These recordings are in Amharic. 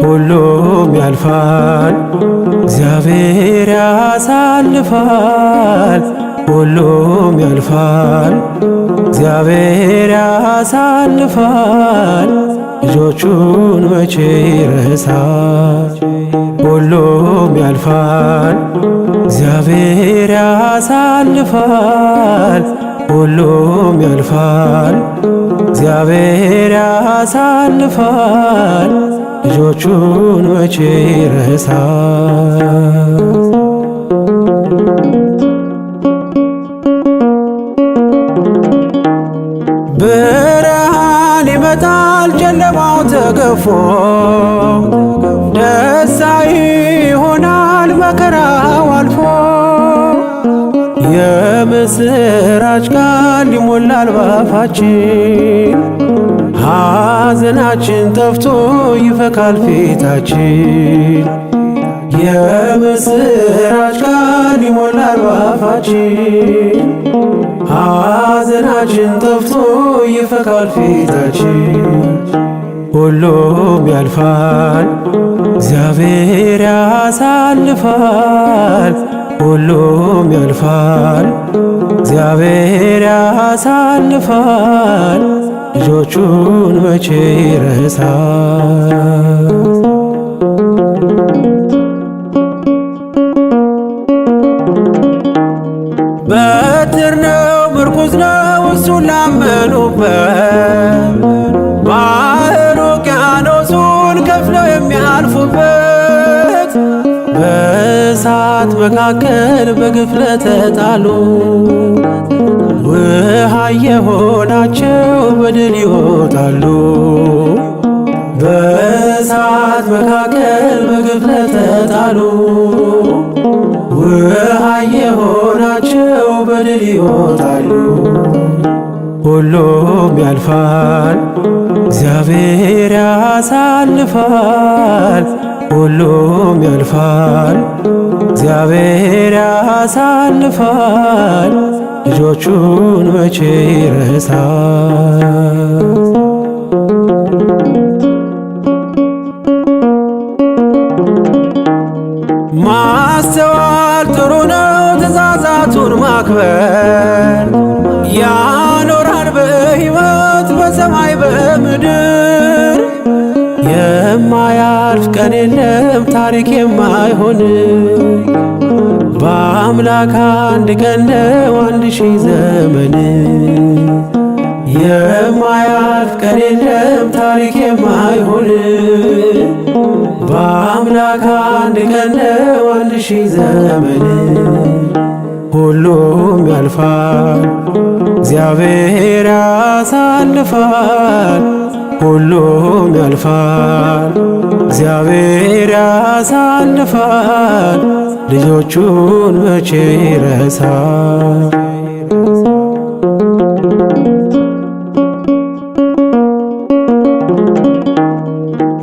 ሁሉም ያልፋል፣ እግዚአብሔር ያሳልፋል። ሁሉም ያልፋል፣ እግዚአብሔር ያሳልፋል። ልጆቹን መቼ ይረሳል? ሁሉም ያልፋል፣ እግዚአብሔር ያሳልፋል። ሁሉም ያልፋል፣ እግዚአብሔር ያሳልፋል። ልጆቹን መቼ ይረሳል? ብርሃን ይመጣል ጨለማው ተገፎ፣ ደስታ ይሆናል መከራው አልፎ። የምስራች ቃል ይሞላል ባፋችን፣ ሐዘናችን ጠፍቶ ይፈካል ፊታችን። የምስራች ቃል ይሞላል ባፋችን፣ ሐዘናችን ጠፍቶ ይፈካል ፊታችን። ሁሉም ያልፋል፣ እግዚአብሔር ያሳልፋል። ሁሉም ያልፋል፣ እግዚአብሔር ያሳልፋል። ልጆቹን መቼ ይረሳል? በትር ነው ምርኩዝ ነው እሱን ላመኑበት፣ ባህር ውቅያኖሱን ከፍለው የሚያልፉበት። በእሳት መካከል በግፍ ለተጣሉ ውሃ የሆናቸው በድል ይወጣሉ። በእሳት መካከል በግፍ ለተጣሉ ውሃ የሆናቸው በድል ይወጣሉ። ሁሉም ያልፋል፣ እግዚአብሔር ያሳልፋል። ሁሉም ያልፋል፣ እግዚአብሔር ያሳልፋል። ልጆቹን መቼ ይረሳል? ማስተዋል ጥሩ ነው ትእዛዛቱን ማክበር፣ ያኖራል በሕይወት በሰማይ በምድር። የማያልፍ ቀን የለም ታሪክ የማይሆን፣ በአምላክ አንድ ቀን ነው 1000 ዘመን። የማያልፍ ቀን የለም ታሪክ የማይሆን፣ በአምላክ አንድ ቀን ነው 1000 ዘመን። ሁሉም ያልፋል፣ እግዚአብሔር ያሳልፋል። ሁሉም ያልፋል፣ እግዚአብሔር ያሳልፋል። ልጆቹን መቼ ይረሳል?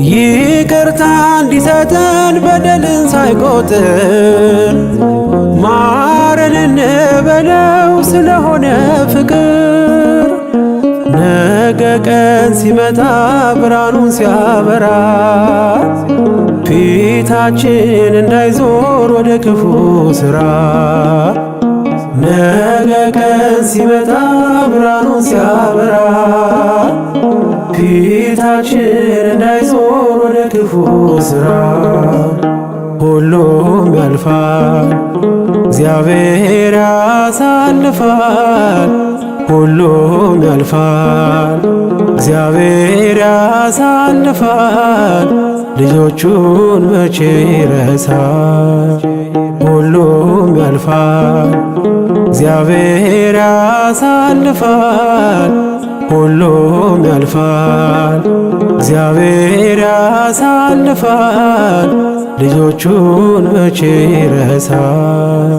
ይቅርታ እንዲሰጠን በደልን ሳይቆጥር፣ ማረን እንበለው ስለሆነ ፍቅር። ነገ ቀን ሲመጣ ብርሃኑን ሲያበራ፣ ፊታችን እንዳይዞር ወደ ክፉ ሥራ። ነገ ቀን ሲመጣ ብርሃኑን ሲያበራ፣ ፊታችን እንዳይዞር ወደ ክፉ ሥራ። ሁሉም ያልፋል፣ እግዚአብሔር ያሳልፋል። ሁሉም ያልፋል፣ እግዚአብሔር ያሳልፋል። ልጆቹን መቼ ይረሳል? ሁሉም ያልፋል፣ እግዚአብሔር ያሳልፋል። ሁሉም ያልፋል፣ እግዚአብሔር ያሳልፋል። ልጆቹን መቼ ይረሳል?